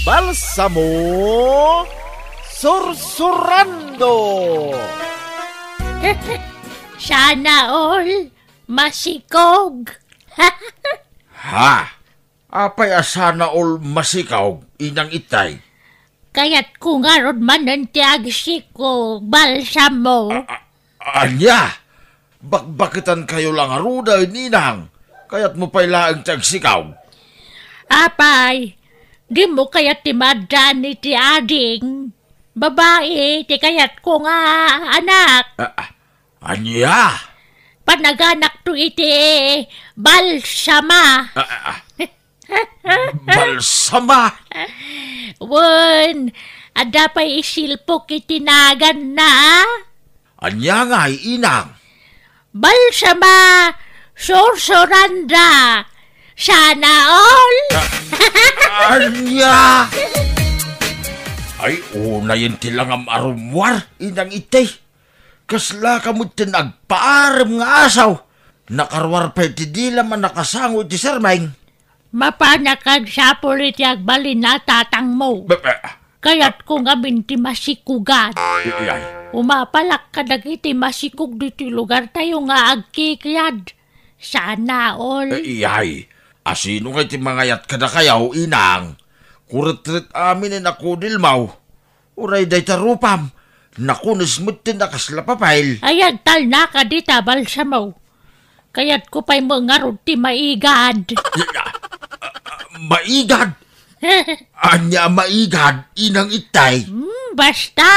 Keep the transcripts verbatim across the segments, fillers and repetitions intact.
Balsamo Sursurando. Sana all masikog. Ha? Apay a sana all masikog, Inang Itay? Kayatko ngarud manen ti agsikog, Balsamo. A-, a-, ania? Bakbaketankayo la ngaruden, Inang. Kayatmo pay laeng ti agsikog? Apay, dimo kayat ti maaddaan iti ading? Babai ti kayatko nga anak. A-, a-, ania? Panaganakto iti Balsama. A-, a-, a-, Balsama? Wen, adda pay isilpok iti naganna. Ania ngay, Inang? Balsama Sursuranda. Sana all. A-, ania? Ay, unayen ti langam a rummuar, Inang Itay. Kaslaka metten agpaarem nga asaw. Nakaruar pay ti dilam a nakasango iti sermeng. Mapanak agsapul iti agbalin a tatangmo. Be-, be-, Kayatko ngamin ti masikugan. Ay, ay. Umapalak kadagiti masikog ditoy lugartayo nga agkikiad. Sana all. Ay, ay. Asino ngay ti mangayat kadakayo, Inang? Kuretret amin a nakudilmo. Uray dayta rupam, nakunes metten a kasla papel. Ay, agtalnaka dita, Balsamo. Kayatko pay met ngarud ti maigad. Maigad? Ania a maigad, Inang Itay? Hmm, basta,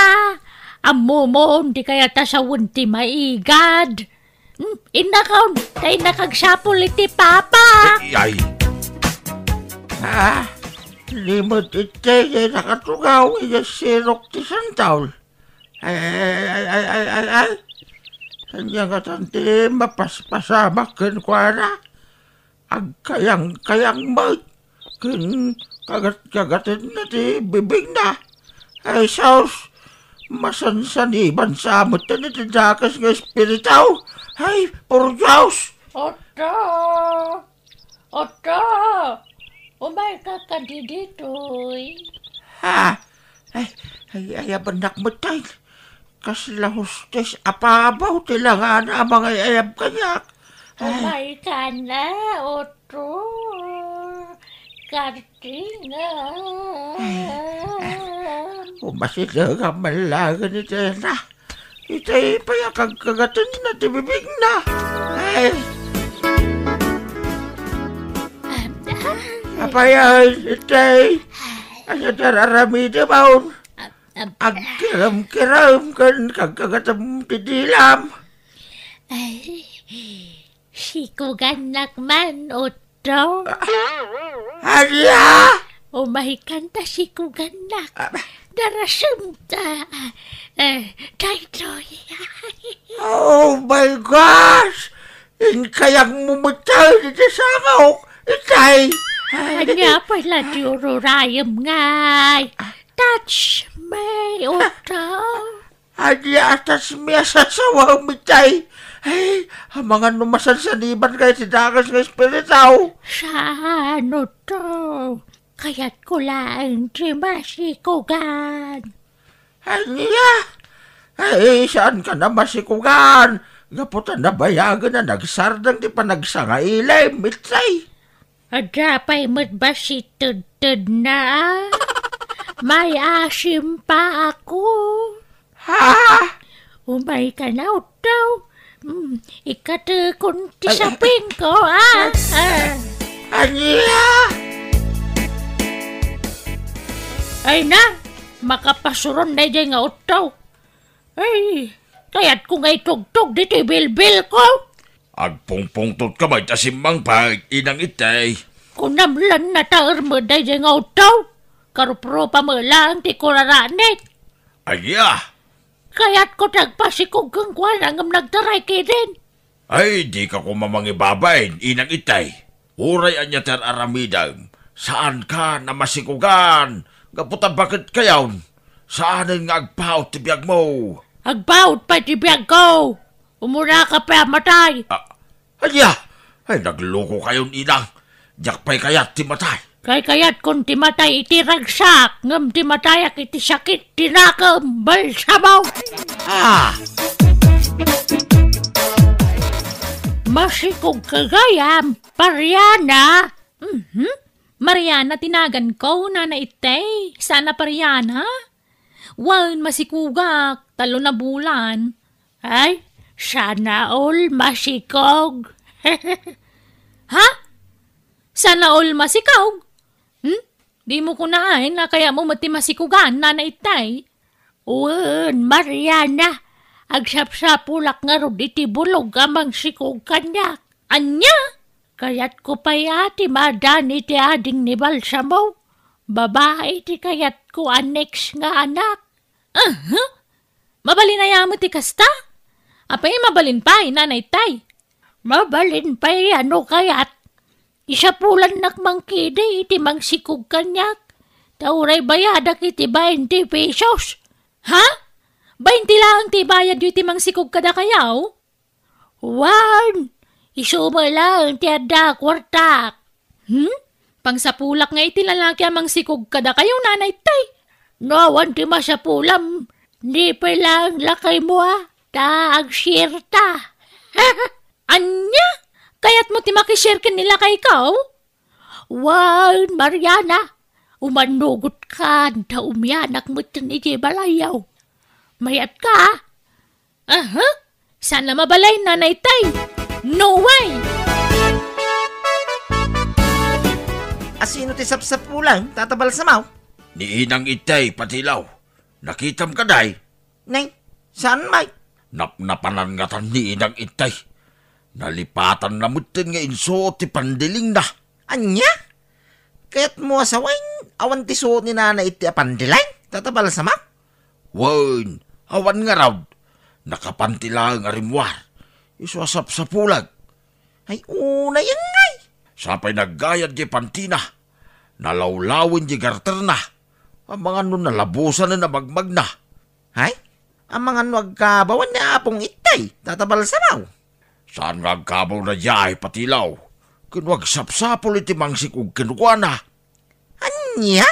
ammomon ti kayat a sawen ti maigad. Hmm, innakon, ta innaka agsapul iti papa. Ay, ay. Ah, ni met iti nakatugaw iti sirok ti santol. Ay, ay, ay, ay, ay, ay, ay. Ania ngatan ti mapaspasamak kenkuana? Agkayang-kayang met ken kagat-kagatenna ti bibingna. Ay, sus! Masansaniban sa met iti dakes nga espiritu. Ay, por Dios! Otto! Otto! Umayka kadi ditoy. Ha? Ay, ay, ayabannak met, tay. Kasla hostes a pabo ti langana a mangay-ayab kaniak. Ay. Umayka na, Otto. Kartingan. Ay. Umasidegam man laeng iti na. Itay pay a kagkagatenna ti bibingna. Ay. Apay, ay, itay. Ania ti ar-aramidem, awn? Agkiramkiram ken kagkagatem ti dilam. Ay, sikugannak man, Otto. Ania? Umaykan ta sikugannak. Ah. Darasemta. Eh, daytoy. Oh my gosh! Inkayangmo met iti sangok, itay. Ania pay la ti ururayem ngay? Touch me, Otto. Ania a touch me a sasawaem, itay? Ay, amangan no masansanibanka iti dakes nga espiritu. Saan, Otto? Kayatko laeng ti masikugan. Ania? Ay, saankan a masikugan? Gapu ta nabayagen a nagsardeng ti panagsangailim, itay. Adda pay met bassit tedtedna, a? May asim pa ako. Ha? Umayka na, Otto. Mm, ikatekon ti sapingko, a? Ah. Ania? Ay na, makapasuron daydiay nga Otto. Ay, kayatko nga itugtog ditoy bilbilko. Agpungpungtotka met a simmangpet, Inang Itay. Kunam lan nataer met daydiay nga Otto. Karuprupa met laeng ti kuraranit. Ania? Kayatko ti agpasikog kenkuana ngem nagtaray ketdin. Ay, dika koma mangibabain, Inang Itay. Uray ania ti ar-aramidem, saankan a masikugan, gapu ta baketkayon. Saanen nga agpaut ti biagmo. Agpaut pay ti biagko. Umunaka pay a matay. Ah, ania? Ay, naglokokayon, Inang. Diak pay kayat ti matay. Kaykayatkon ti matay iti ragsak, ngem ti matayak iti sakit ti nakem, balsamo! Ah! Masikog ka gayam, Mariana? Mhm. Mariana ti naganko, Nana Itay. Saan a Mariana? Wen, masikogak, tallo na bulan. Ay, sana all masikog. Ha? Sana all masikog? Hmm? Dimo kunaan a kayatmo met ti masikogan, Nana Itay? Wen, Mariana, agsapsapulak ngarud iti bulog a mangsikog kaniak. Ania? Kayatko pay a ti madan iti ading ni Balsamo. Babai ti kayatko a next nga anak. Aha! Mabalin aya met ti kasta? Apay, mabalin pay, Nana Itay? Mabalin pay a no kayat, isapulannak mangkidi iti mangsikog kaniak, ta uray bayadak iti bainte pesos. Ha? Bainte laeng ti ibayadyo iti mangsikog kadakayo? Wen, isu met laeng ti adda a kuartak. Hmm? Pangsapulak nga iti lalaki a mangsikog kadakayo, Nana Itay. No awan ti masapulam, ni pay laeng lakaymo a, ta agsirta. Ania? Kayatmo ti makisir ken ni lakayko? Wen, Mariana, umannugotka ta umianak metten iti balayyo. Mayat ka? Aha, saan a mabalin, Nana Itay. No way! Asino ti sapsapulan, Tata Balsamo? Ni Inang Itay, Patilaw. Nakitam kadi? Nay, saan met? Napnapanan ngatan ni Inang Itay. Nalipatanna metten nga insuot ti pandilingna. Ania? Kayatmo a sawen, awan ti suot ni Nana Itay a pandiling, Tata Balsamo? Wen, awan ngarud. Nakapanti laeng a rimmuar. Isu a sapsapulak. Ay, unay ngay. Sapay naggayad diay pantina. Nalawlawen diay garterna. Amangan no nalabusanen a magmagna. Hay? Amangan no agkabawan ni Apong Itay, Tata Balsamo? Saan nga agkabaw daydiay, Patilaw? Ken no agsapsapul iti mangsikog kenkuana. Ania?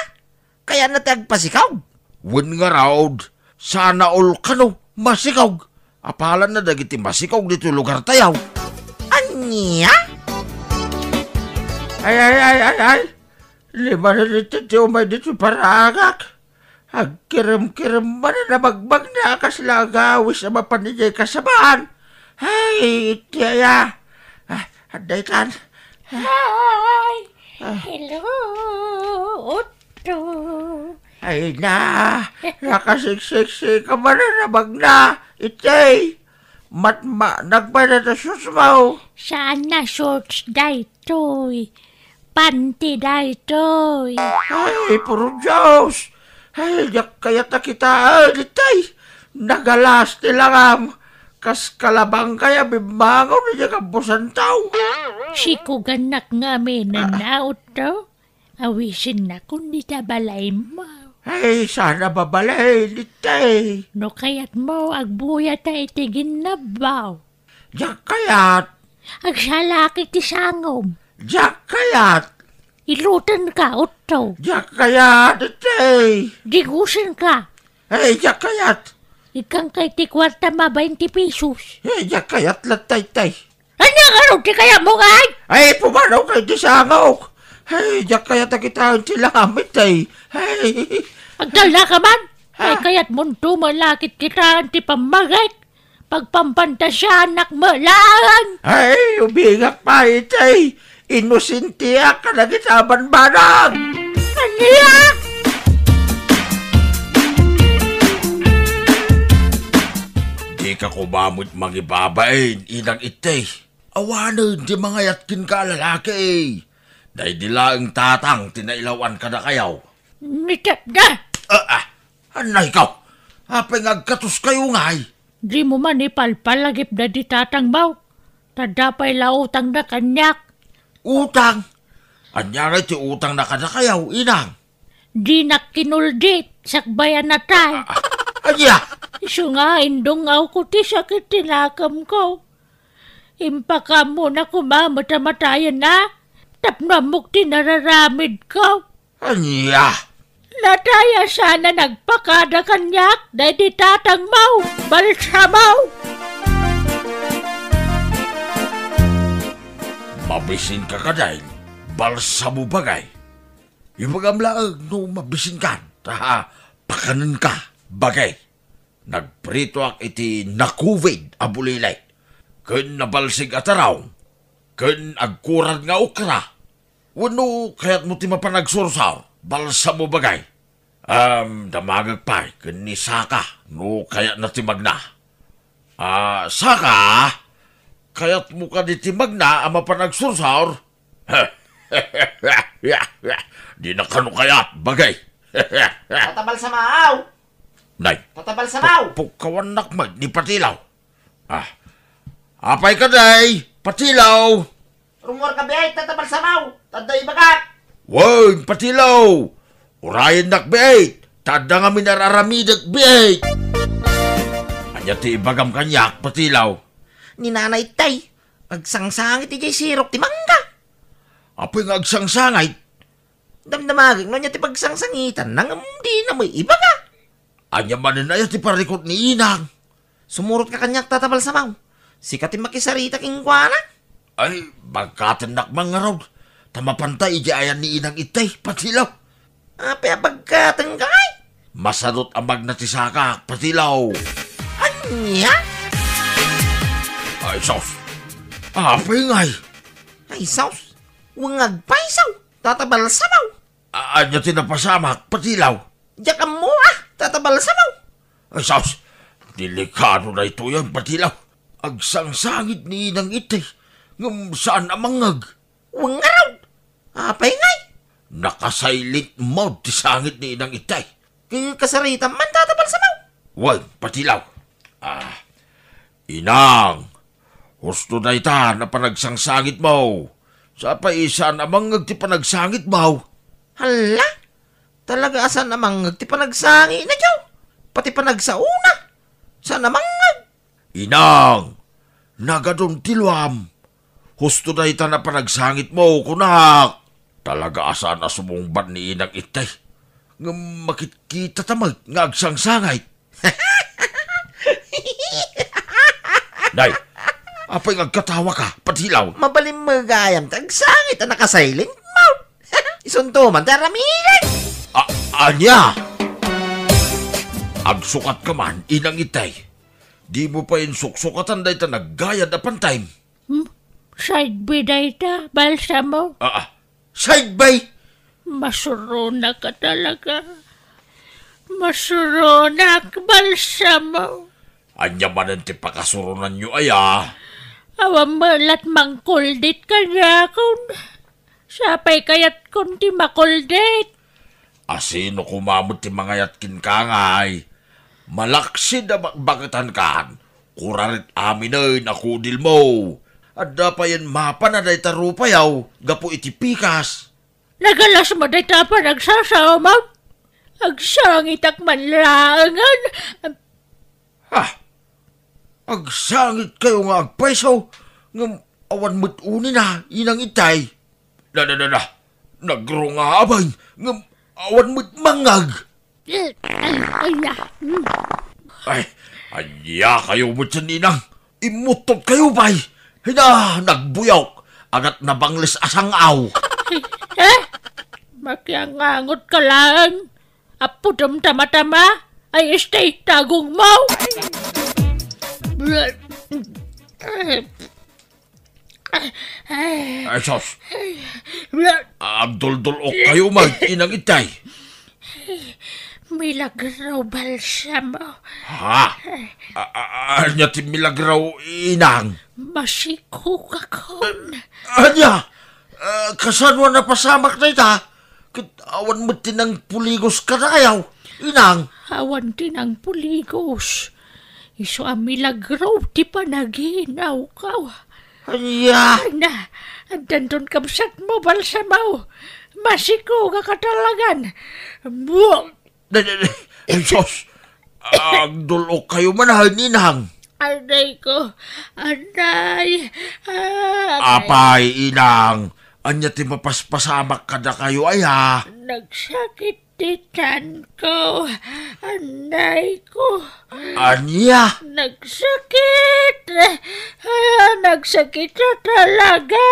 Kayatna ti agpasikog? Wen ngarud, sana all kano masikog. Apalanna dagiti masikog ditoy lugartayo. Ania? Ay, ay, ay, ay, ay! Limanen iti ti umay ditoy paraangak. Agkirem-kirem manen a magmagna a kasla agawis a mapan idiay kasabaan. Ay, iti aya. Ah, adda itan. Hi! Ah. Hello, Otto. Ay na, nakasiksiksi ka manen a magna, iti. Matma, nagbayad a shorts mo. Saan a shorts daytoy? Panty daytoy. Ay, puro Dios! Ay, diak kayat a kitaen, itay! Nagalas ti langam! Kas kalabangkay a bimmangon idiay kabusantao! Sikogannak ngamin, ah, Otto. Awisennak iti balaymo. Ay, saan a babalin, itay! No kayatmo, agbuyata iti ginnabaw. Diak kayat. Agsalak iti sangom. Diak kayat. Ilutenka, Otto. Diak kayat, itay. Digusenka. Ay, diak kayat. Ikkanka iti kuartam a bainte pesos. Ay, diak kayat latta, itay. Ania ngarud ti kayatmo ngay? Ay, pumanawka iti sangok. Ay, diak kayat a kitaen ti langam, itay. Ay. Agdalnaka man. Ay, ah, kayatmo met a kitkitaen ti pammagik. Pagpampantasianak met laeng. Ay, ubingak pay, itay. Inosentiak kadagiti a bambanag. Ania? Dika koma met mangibabain, Inang Itay. Awanen ti mangayat kenka a lalaki. Daydi laeng tatang ti nailaw-an kadakayo. Nitepda! Ah, ah. Anay kaw! Apay nga agkatoskayo ngay? Dimo man ipalpalagip daydi tatangmo. Ta adda pay la utangna kaniak. Utang? Ania ngay ti utangna kadakayo, inang? Dinak kinuldit, sakbay a natay. Ah, ah, ania? Isu nga indungawko ti sakit ti nakemko. Impakaammonak koma met a matayenna. Tapno ammok ti nararamidko. Ania? Natay a saan a nagpakada kaniak daydi tatangmo, Balsamo! Mabisinka kadi, Balsamo bagay? Ibagam laeng no mabisinkan, ta pakanenka, bagay. Nagpritoak iti nakuvid a bulilit, ken nabalsig a tarong, ken agkurad nga okra. Wenno kayatmo ti mapan agsursor, Balsamo bagay? Am, damagek pay ken ni Saka no kayatna ti magna. Ah, Saka, kayatmo kadi ti magna a mapan agsursor? Dina kano kayat, bagay. Tata Balsamo! Nay. Tata Balsamo! Pu-, pukkawannak met ni Patilaw. Ah. Apay kadi, Patilaw? Rummuarka biit, Tata Balsamo! Ta adda ibagak! Wen, Patilaw! Urayennak biit, ta adda ngamin ar-aramidek biit! Ania ti ibagam kaniak, Patilaw? Ni Nanay Tay, agsangsangit idiay sirok ti mangga. Apay nga agsangsangit? Damdamagek no ania ti pagsangsangitanna ngem dina met ibaga. Ania manen aya ti parikut ni Inang? Sumurotka kaniak, Tata Balsamo. Sika ti makisarita kenkuana. Ay, bagkatennak man ngarud. Ta mapanta idiay ayan ni Inang Itay, Patilaw. Apay a bagkatenka, ay? Masanot a magna ti sakak, Patilaw. Ania? Ay, sus. Apay ngay? Ay, sus. Wen nga agpayso, Tata Balsamo. A-, ania ti napasamak, Patilaw? Diak ammo, a, Tata Balsamo. Ay, sus! Delikado daytoyen, Patilaw. Agsangsangit ni Inang Itay, ngem saan a mangngeg. Wen ngarud! Apay ngay? Naka-silent mode ti sangit ni Inang Itay. Kasaritam man, Tata Balsamo. Wen, Patilaw. Ah, Inang, husto dayta a panagsangsangitmo. Sapay saan a mangngeg ti panagsangitmo. Hala, talaga a saan a mangngeg ti panagsangitna, Joe. Pati panagsaona, saan a mangngeg. Inang, nagadun ti luam. Husto dayta a panagsangitmo, kunak. Talaga a saan a sumungbat ni Inang Itay. Ngem makitkitata met nga agsangsangit. Nay, apay nga agkatawaka, Patilaw? Mabalin met gayam ti agsangit a naka-silent mode. Isunto man ti aramiden. A-, ania? Agsukatka man, Inang Itay. Dimo pay insuksukatan dayta naggayad a pantayem. Hmm? Side B dayta, Balsamo? Ah, ah. Side B? Masuronaka talaga. Masuronak, Balsamo. Ania manen ti pakasuronanyo aya? Awan met la mangkuldit kaniakon. Sapay kayatkon ti makuldit. Asino koma met ti mangayat kenka ngay? Malaksid a bakbaketankan, kurarit aminen a kudilmo. Adda payen mapana dayta rupayaw gapu iti pikas. Nagalasmo dayta a panagsasaom. Agsangitak man laengen. Ha? Agsangitkayo nga agpayso, ngem awan met unina, Inang Itay. Da, da, da, da. Nagrunga a bain, ngem awan met mangngeg. Eh, ay, ay, ah, hmm. Ay, ania kayo met sen, Inang? Immutotkayo pay. Hina, nagbuyok. Agat nabangles a sang-aw. Eh? Makiangangot ka laeng. Apudom tamatama, ay, este, tagongmo. Ay, sus. Agduldul-okkayo met, Inang Itay. Milagro, Balsamo. Ha? A-, a-, ania ti milagro, Inang? Masikogakon. Ania? Ah, kasano a napasamak dayta? Ket awan met ti nangpuligos kadakayo, Inang. Awan ti nangpuligos. Isu a milagro ti panaginawko. Ania? Na, addanton kabsatmo, Balsamo. Masikogak a talagan. Buang! Ay, sus! Agdul-okkayo man, Inang. Aray ko. Aray. Ah, aray. Apay, Inang. Ania ti mapaspasamak kadakayo, aya? Nagsakit ti tianko. Anay ko. Ania? Nagsakit. Ah, nagsakit na talaga.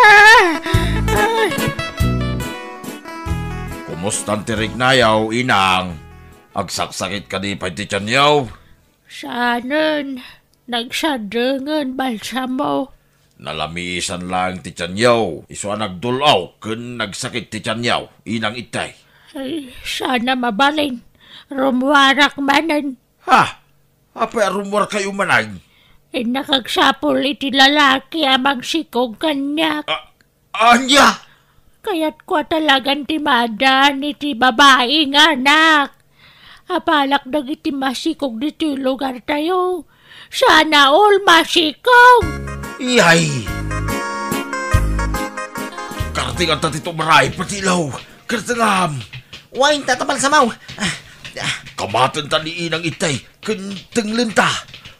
Ay. Kumustan ti riknayo, inang? Agsaksakit kadi pay ti tianyo? Saanen. Nagsadengen, Balsamo. Nalamisan laeng ti tianyo, isu a nagdul-aw ken nagsakit ti tianyo, inang Itay. Ay, saan a mabalin. Rummuarak manen. Ha? Apay a rummuarkayo manen? Innak agsapul iti lalaki a mangsikog kaniak. Ah, Ania? Kayatko a talagan ti maaddaan iti babai nga anak. Apalak dagiti masikog ditoy lugartayo. Sana all masikog! Iyay! Kartinganta ti tumray, patilaw! Kartingam! Wen, Tata Balsamo! Ah, ah. Kamatenta ni Inang Itay ken tenglenta.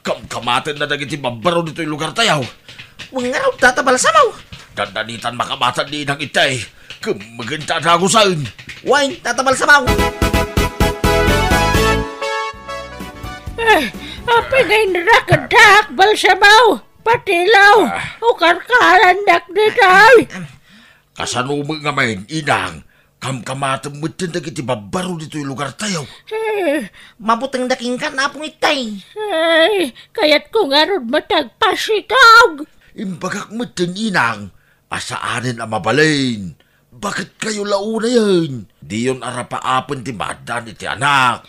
Kamkamatenna dagiti babbaro ditoy lugartayo. Wen ngarud, Tata Balsamo. Dandanitan makamatan ni Inang Itay. Kemmegenta a dagusen. Wen, Tata Balsamo. Eh, apay nga inrakeddak, Balsamo? Patilaw, Ah. ukarkarandak ditoy. Kasano met ngamin, Inang? Kamkamatem metten dagiti babbaro ditoy lugartayo. Eh, mabutengda kenka, Apong Itay. Ay, kayatko ngarud met ti agpasikog. Imbagak metten, Inang, a saanen a mabalin. Baketkayo la unayen. Diyon arapaapen ti maaddaan iti anak.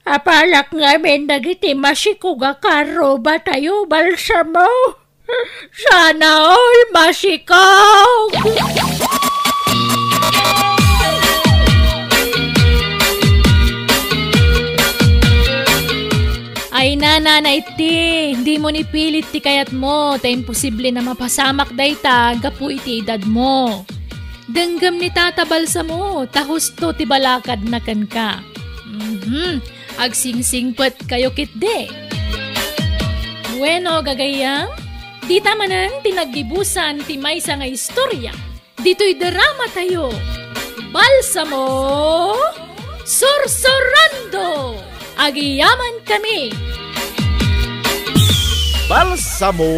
Apalak ngamin dagiti masikog a karrubatayo, Balsamo. Sana all masikog! Ay, nana, na iti, dimo ni pilit ti kayatmo, ta imposible a mapasamak dayta gapu iti edadmo. Denggem ni Tata Balsamo, ta husto ti balakadna kenka. Mhm. Agsingsingpetkayo ketdi. Bueno, gagayyem, dita manen ti naggibusan ti maysa nga istoria ditoy dramatayo, Balsamo Sursurando. Agyamankami. Balsamo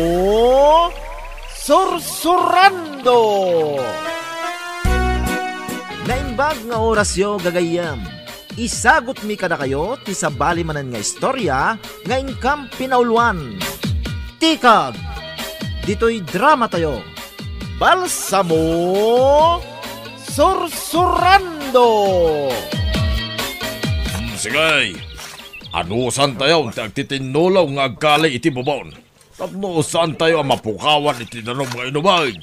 Sursurando. Naimbag nga orasyo, gagayyem. Isagutmi kadakayo ti sabali manen nga istoria nga inkam pinauloan. Tikag! Ditoy dramatayo, Balsamo Sursurando! Hmm, sige. Anusantayo ti agtitinnulaw nga agkali iti bubon. Tapno saantayo a mapukawan iti danum nga inumen.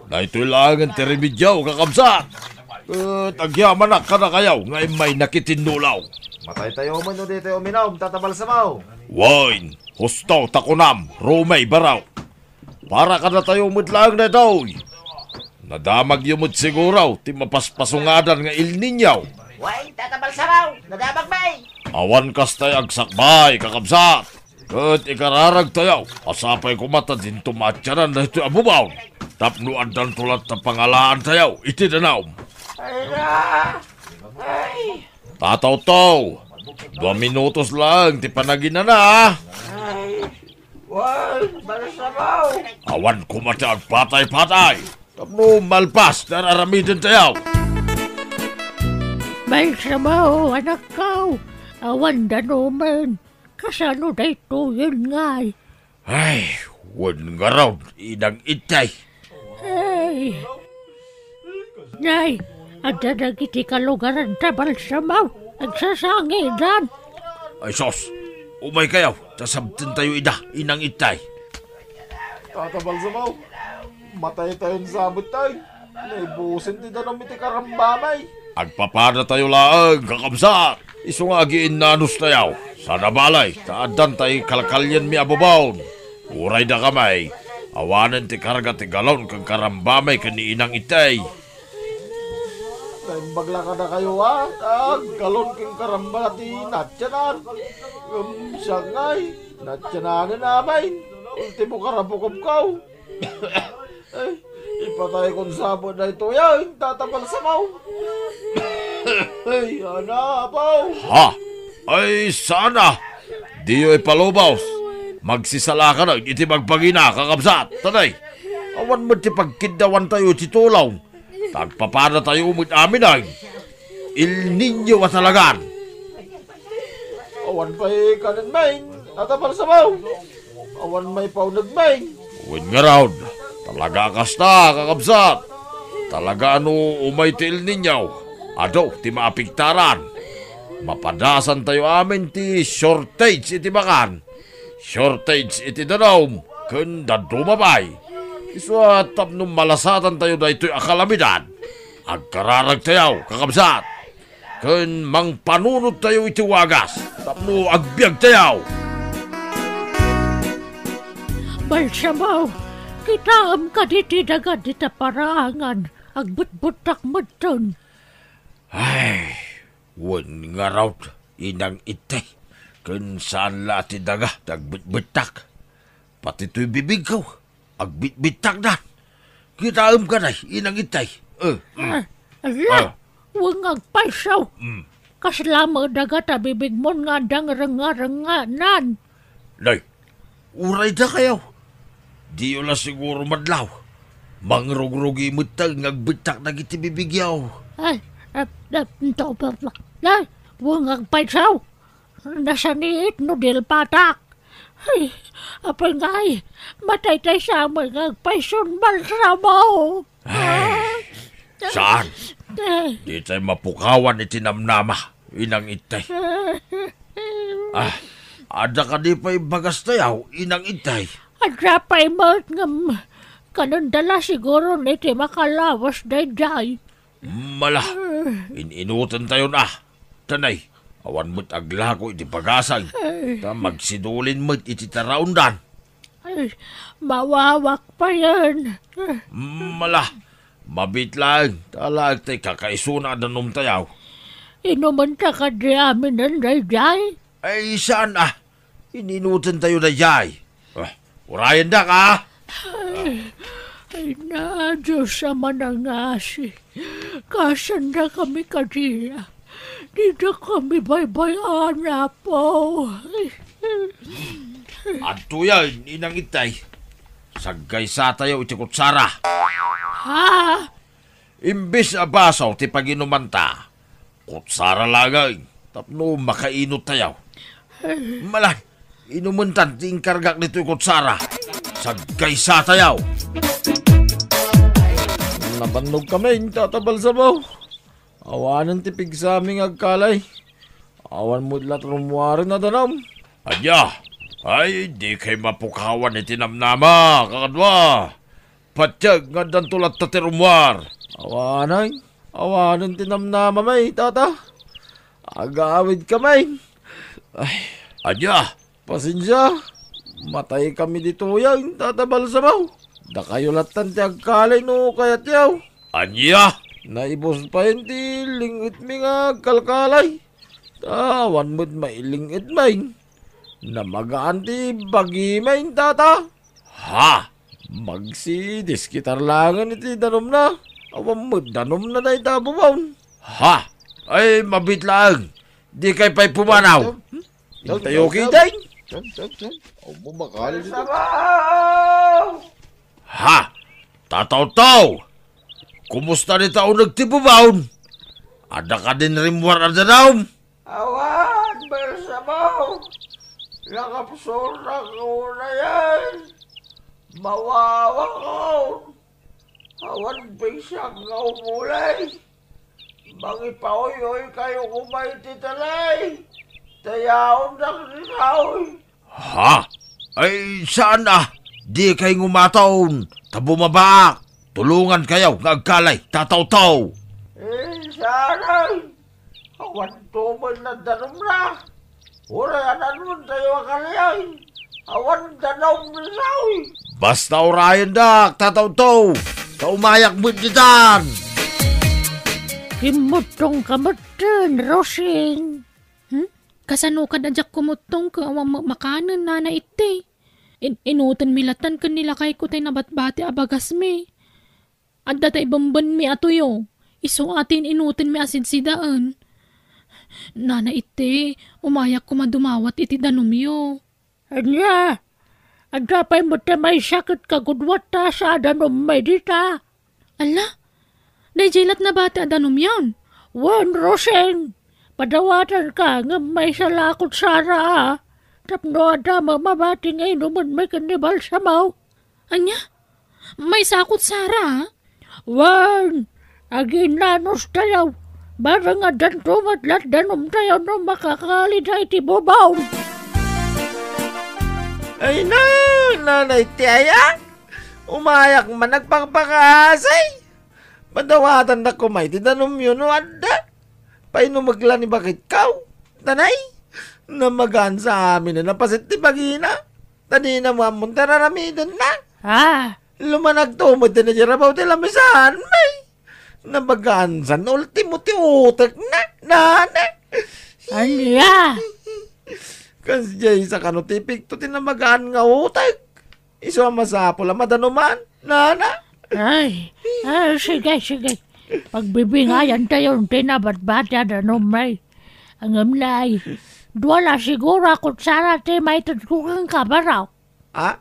Daytoy laengen ti remedyo, kakabsat. Ket agyamanak kadakayo nga immay nakitinnulaw. Mataytayo met no ditayo uminom, Tata Balsamo. Wen, husto ta kunam, Romay Baraw. Para kadatayo met laeng daytoy. Nadamagyo met siguro ti mapaspasungadan nga El Niño. Wen, Tata Balsamo, nadamagmi. Awan kastay agsakbay, kakabsat. Ket ikararagtayo a sapay koma ta dinto maatianan daytoy a bubon tapno addanto latta pangalaantayo iti danum. Ay, na! Ay! Tatawtaw, dua minutos laeng ti panaginana. Ay! Wen, Balsamo! Awan koma ti agpatay-patay tapno malpas ti ar-aramidentayo. Balsamo, anakko, awan danumen. Kasano daytoyen ngay? Ay, wen ngarud, Inang Itay. Ay. Nay, adda dagiti kalugaranta, Balsamo. Agsasangidan. Ay, sus. Umaykayo, ta sabtentayo ida, Inang Itay. Tata Balsamo, mataytayon sa met tay. Naibusen ti danum iti karambami. Agpapadatayo laeng, kakabsat. Isu nga agiinnanostayo. Saan a balay, ta addan tay kalkalienmi a bubon. Uray dakami, awanen ti karga ti galon ken karambami ken ni Inang Itay. Naimbag la kadakayo, a, ta galon ken karamba ti naatianan. Ngem siak ngay, naatiananen amin. Ultimo karabukobko. Ay, Patay kon sabot daytoy, ay, Tata Balsamo. Ay, ana, apo. Ha? Ay, sana. Diyo ipalubos. Magsisalakan iti bagbaginak, kakabsat. Tanay, awan met ti pagkiddawantayo iti tulong. Tagpapanatayo met amin, ay. El Niño a talagan. Awan pay kanen, main. Tata Balsamo. Awan may pauneg, main. Wen ngarud, talaga a kasta, kakabsat. Talaga a no umay ti El Niño, adu ti maapektaran. Mapadasantayo amin ti shortage iti makan. Shortage iti danum ken dadduma pay. Isu a tapno malasatantayo daytoy a kalamidad, agkararagtayo, kakabsat, ken mangpanunottayo iti wagas tapno agbiagtayo. Balsamo, kitaem kadi ti daga dita paraangan, agbutbuttak metten. Ay, wen ngarud, inang Itay, ken saan la ti daga ti agbutbuttak. Pati toy bibigko, agbitbittakdan. Kitaem kadi, inang Itay. Eh, mm. Ah, ala, Ah. Wen nga agpayso. Mm. Kasla met daga ta bibigmon nga adda nga rengngarengnganan. Nay, uray dakayo. Diyo la siguro madlaw. Mangrugrugi metten nga agbettak dagiti bibigyo. Ay, ah, ah, to, pa, pa. Nay, wen nga agpayso. Nasaniit no dilpatak. Ay, apay ngay, mataytay sa amin nga agpayson, Balsamo. Ay, saan? Eh. Ditay mapukawan iti namnama, inang Itay. Ah, adda kadi pay bagastayo, inang Itay? Adda pay met ngem, kanenda la siguro iti makalawas daydiay. Mala, in-inutentayon a. Tanay, awan met aglako iti bagasag, ta magsidulin met iti taraondan. Ay, mawawak payen. Mala, mabiit laeng, ta alaek tay kakaisuna a danumtayo. Inumenta kadi aminen daydiay? Ay, saan a? Ininutentayo daydiay. Ah, urayendak a. Ay, ay na, Dios a manangasi. Kasanda kami kadi. Dida kami baybay-an, Apo. Adtoyen, inang Itay. Saggaysatayo iti kutsara. Ha? Imbes a baso ti paginumanta, kutsara laeng tapno makainot tayo. Malan, inumentan ti inkargak ditoy kutsara. Saggaysatayo. Nabannog kami, Tata Balsamo. Awanen ti pigsami nga agkalay. Awan met la rummuaren a danum. Ania? Ay, dikay mapukawan iti namnama, kakadua. Patieg nga addanto latta ti rummuar. Awanen, awanen ti namnama, may, Tata. Agawid kami. Ay. Ania? Pasensia. Matay kami ditoyen, Tata Balsamo. Dakayo lattan ti agkalay no kayatyo. Ania? Naibus payen ti ling-etmi nga agkalkalay. Ta awan met mailing-et, may. Namagaan ti bagi, may, Tata. Ha? Magsidiskitar laengen iti danumna. Awan met danumna dayta a bubon. Ha? Ay, mabiit laeng. Dikay pay pumanaw. Intayo ketdin. Tam, tam, tam. Awan makali dito. Sabaw! Ha? Tatawtaw! Kumusta dita uneg ti bubon? Adda kadin rimmuar a danum? Awan, Balsamo. Nakapsurak unayen. Mawawakon. Awan pigsak nga umulay. Mangipaoy-oy kayo koma iti talay. Tayaondak ni kahoy. Ha? Ay, saan a? Dikay ngumaton. Ta bumabaak. Tulongan kayo nga agkalay, tatawtaw. Eh, saan ay? Awan tumoy na danumna. Uray anan tayo a kaliay. Awan danum ni Sawi. Basta urayendak, tatawtaw. Ta umayak met ditan. Kimmuttong ka metten, Rosing. Hmm? Kasano kad a diak kumuttong ket awan met makanen, Nana Itti? In-, inutenmi lattan ken ni lakayko tay nabatbati a bagasmi. Adda ta ibembenmi a tuyo. Isu a ti in-inutenmi a sidsidaen. Nana Itte, umayak koma dumawat iti danumyo. Ania? Adda pay met ti maysa ket kagudua ta sa danummi dita? Ala, daydiay lat nabati a danumyon? Wen, Rosing, padawatanka ngem maysa la a kutsara a, tapno adda met mabati nga inumenmi ken ni Balsamo. Ania? Maysa a kutsara, a? Wen, aginnanustayo. Bareng addanto met lat danumtayo no makakalida iti bubong. Ay na, Nanay Tiaya. Umayak man nagpakpakaasi. Padawatannak koma iti danumyo no adda. Painumek la ni baketko. Tanay, namagaan sa amin a napasit ti bagina. Ta dina mo ammon ti ar-aramidenna. Ah. Lumanagto met ti nagirabaw ti lamisaanmi. Namagaan san ultimo ti utekna, nana. Ania? Kasdiay sa kano ti epekto ti namagaan nga utek. Isu a masapul a madanuman, nana. Ay, ah, sige, sige. Pagbibingayantayon ti nabatbati a danummi. Ngem nay, dua la siguro a kutsara ti maitedko kenka, baro. Ah?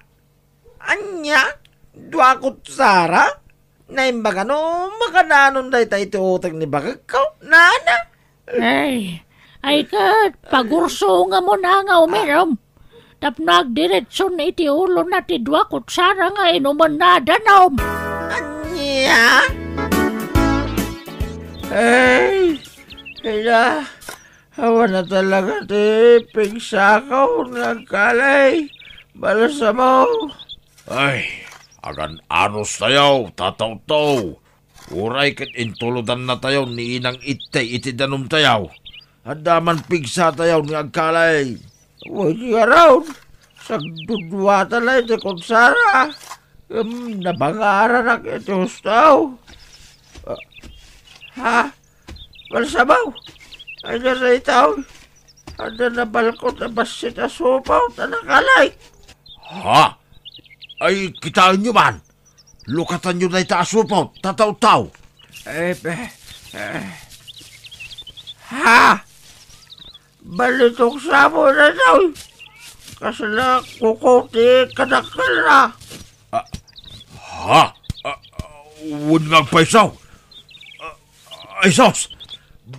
Ania? Dua a kutsara? Naimbag a no makadanon dayta iti utek ni baketko, nana? Ay, ay ket, pagursungamon a nga uminom. Tapno agdiretson iti ulona ti dua kutsara nga inumenna a danum. Ania? Ay, ila, awan a talaga ti pigsako nga agkali, Balsamo. Ay, agan-anustayo, Tatawtaw. Uray ket intulodannatayo ni Inang Itte iti danumtayo. Adda man pigsatayo nga agkali. Wen ngarud, sagduduata la iti kutsara. Ngem nabangaranak iti husto. Ah, ha? Balsamo? Ay, dayta, oy. Adda nabalkot a bassit a supot a nakalik. Ha? Ay, kitaenyo man. Lukatanyo dayta a supot, Tatawtaw. Eh, eh, eh. Ha? Balitok sa amo dayta, oy. Kasla kuko ti kadakkelna. Ah, ha? Ah, wen nga agpayso. Ah, ay sus!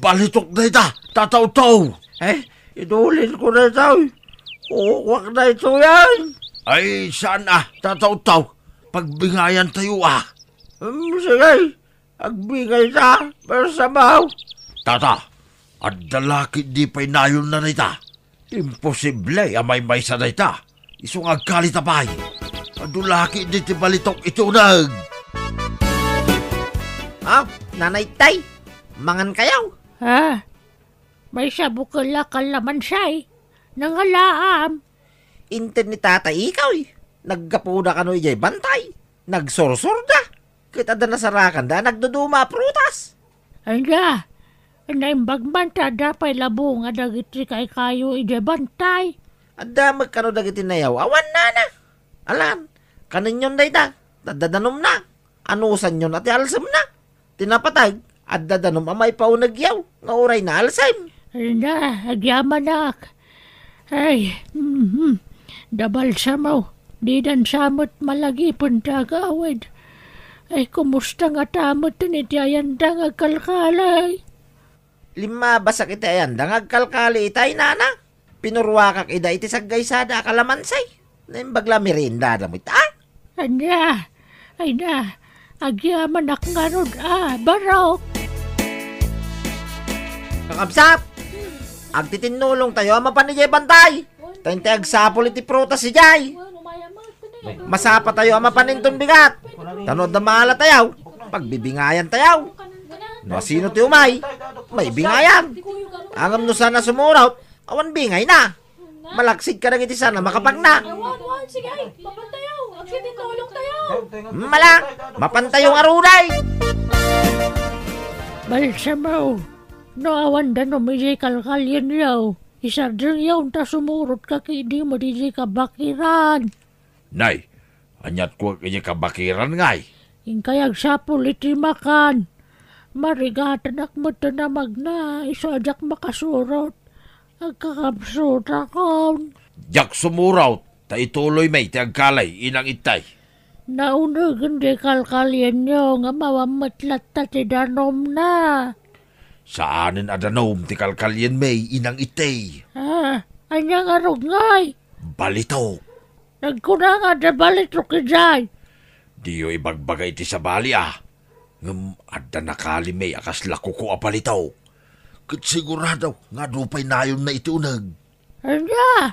Balitok dayta, Tatawtaw! Eh, idulinko dayta, oy. Kukuak daytoy, ay. Ay, saan a, Tatawtaw? Pagbingayantayo, a. Hmm, sige. Agbingayta, Balsamo. Tata, adda la ketdi pay nayonna dayta. Imposible a maymaysa dayta. Isu nga agkalita pay. Adu la ketdi ti balitok iti uneg. Ah, Nanay Tay, mangankayo? Ha? Maysa bukel a kalamansay. Nangalaam. Inted ni Tatay Ikaw, eh. Naggapuda kano idiay bantay. Nagsursurda. Ket adda nasarakanda a nagduduma a prutas. Ania, naimbag man ta adda pay labong a dagiti kaykayo idiay bantay. Adda met kano dagiti nayaw-awan, nana. Alan, kanenyon dayta, ta adda danumna. Anusanyon a ti alsemna. Ti napateg, adda danum a maipaunegyo nga uray naalsem. Ania, agyamanak. Ay, mhm. Da Balsamo, didan sa met malagipen ti agawid. Ay, kumusta ngata met iti ayanda nga agkalkali? Limmabasak iti ayanda nga agkalkali itay, nana. Pinuruakak ida iti saggaysada a kalamansay. Naimbag la meriendada met, a? Ania? Ay na, agyamanak ngarud a, barok. Kakabsat, agtitinnulongtayo a mapan idiay bantay. Ta intay agsapul iti prutas idiay. Masapatayo a mapan inton bigat. Ta no adda maalatayo, pagbibingayantayo. No asino ti umay, maibingayan. Ngem no saan a sumurot, awan bingayna. Malaksid kadagiti saan a makapagna. Awan, awan, sige, mapantayo. Agtitinnulongtayo. Mala, mapantayo ngarud ay. Balsamo, no awan danum idiay kalkalienyo, isardengyo ta sumurotka ketdi met idiay kabakiran. Nay, aniat kuak idiay kabakiran, ngay? Inkay agsapul iti makan. Marigatanak met ti namagna, isu a diak makasurot. Agkakabsutakon. Diak sumurot, ta ituloymi ti agkali, Inang Ittay. Naunegen ti kalkalienyo nga awan met latta ti danumna. Saanen a danum ti kalkalienmi, Inang Ittay. Ah, ania ngarud ngay? Balitok. Nagkuna nga adda balitok idiay. Diyo ibagbaga iti sabali a. Ngem adda nakalimi a kasla kuko a balitok. Ket sigurado nga adu pay nayonna iti uneg. Ania?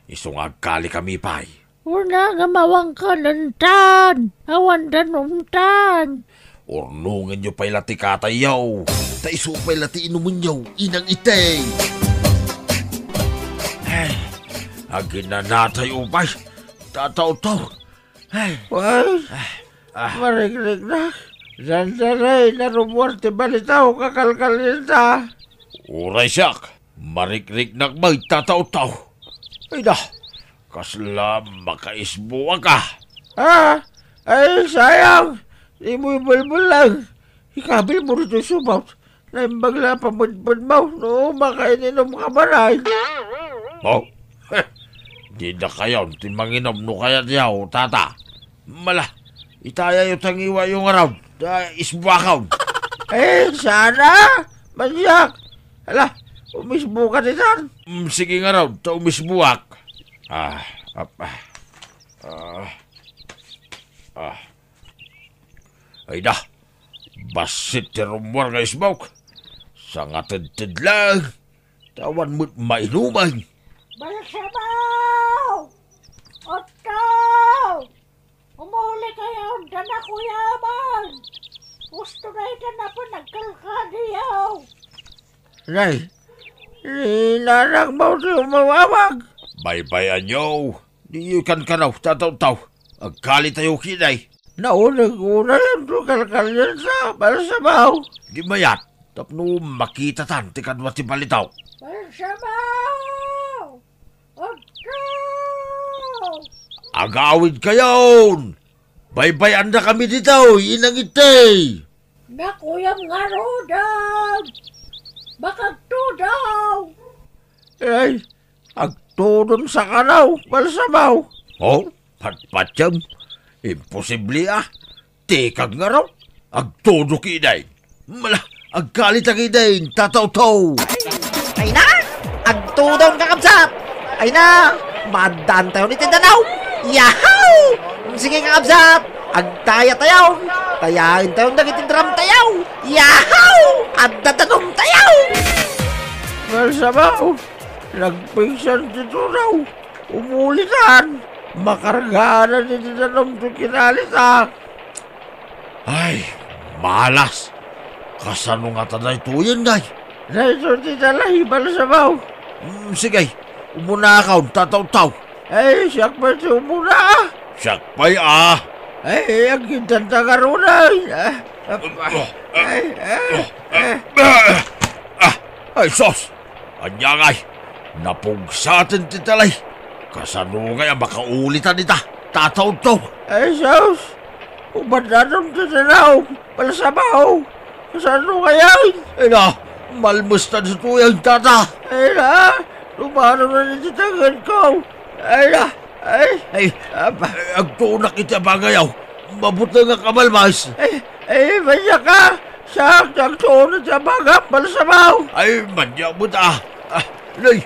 Isu nga agkalikami pay. Una nga mawankan entan, awan danumtan. Urnongenyo pay la ti katayyo, ta isu pay la ti inumenyo, Inang Ittay. Ay, aginanatayo pay, Tata Otto. Ay. Ay, ah, ah. Marikriknak. Dandanay, narummuar ti balitok a kalkalienta. Uray siak, marikriknak met, Tata Otto. Ay da, kasla makaisbuak a. Ah, ay, sayang. Dimo ibelbellang. Ikabilmo ditoy sumaw. Naimbag la a pamedpedmo no makaininom ka manen. Oh, heh. Didakayon ti manginom no kayatyo, Tata. Mala, itayayo ta ngiwayo ngarud, ta isbuakon. Eh, sana? Manyak. Ala, umisbuak ditan. Mm, sige ngarud, ta umisbuak. Ah, ap-, ah, ah, ah. Ay da, bassit ti rummuar nga isbuak. Sangatedted lang. Ta awan met mainuman. Balsamo! Otto! Umuli kayo, ta nakuyaman! Gusto na ita na po nagkalkadiyaw. Nay, inanakmo ti umawawag. Baybay-anyo. Diyo kankanaw, Tata Otto. Agkalitayo ketdi. Nauneg-unayan ti kalkalienta, Balsamo. Di mayat, tapno makitatan ti kadua ti balitok. Balsamo! Otto! Agawidkayon! Baybay-andakami ditoy, Inang Ittay! Nakuyam ngaruden! Makagtudaw! Ay, agtudon sa kanaw, Balsamo. Oh, patpatiem. Imposible a. Tikag ngarud. Agtudo ketdi. Mala, agkalita ketdi, Tata Otto. Ay na! Agtudon, kakabsat! Ay na! Maaddaantayon iti danum! Yahoo! Sige, kakabsat! Agtayatayon! Tayaentayon dagiti drum tayo! Yahoo! Adda danum tayo! Balsamo, nagpigsan ti tudaw. Umulitan. Makarganan iti danum ti kinalita. Ay, malas! Kasano ngata daytoyen, ngay? Daytoy ti talay, Balsamo. Mm, sige, umunakon, Tata Otto. Ay, siak pay ti umuna. Siak pay, a. Ay, agkidanta ngaruden. Ah, ah, ay, ah, ah. Ah, ay, sus! Ania ngay, napugsaten ti talay. Kasano ngay a makaulitan ita, Tata Otto? Ay, sus! Umaddanom ti danum, Balsamo. Kasano ngay? Ina, malmesta ditoyen, Tata. Ay na, tumano na iti tangedko. Ay na, ay. Ay, apa? Agtuonak iti abangayo. Mabutengak a malmas. Ay, ay, maniak ka. Siak ti agtuon iti abangam, Balsamo. Ay, maniak met a. Ah, nay,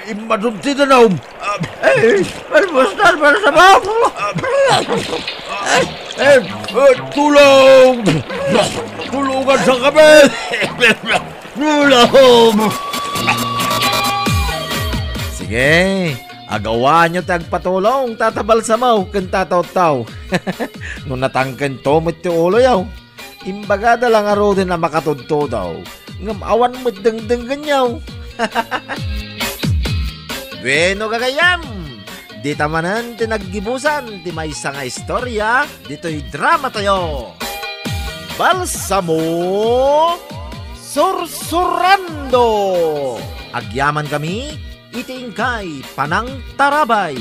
immadun ti danum. Ah, ay, malmustan, Balsamo. Ah, ay, eh, tulong! Tulungan sa kami! Tulong! Sige, agawanyo ti agpatulong, Tata Balsamo ken Tata Otto. No natangkento met ti uloyo, imbagada la ngaruden a makatudtudaw, ngem awan met dengdenggenyo. Bueno, gagayyem, dita manen ti naggibusan ti maysa nga istorya ditoy dramatayo. Balsamo Sursurando! Agyamankami iti inkay panangtarabay.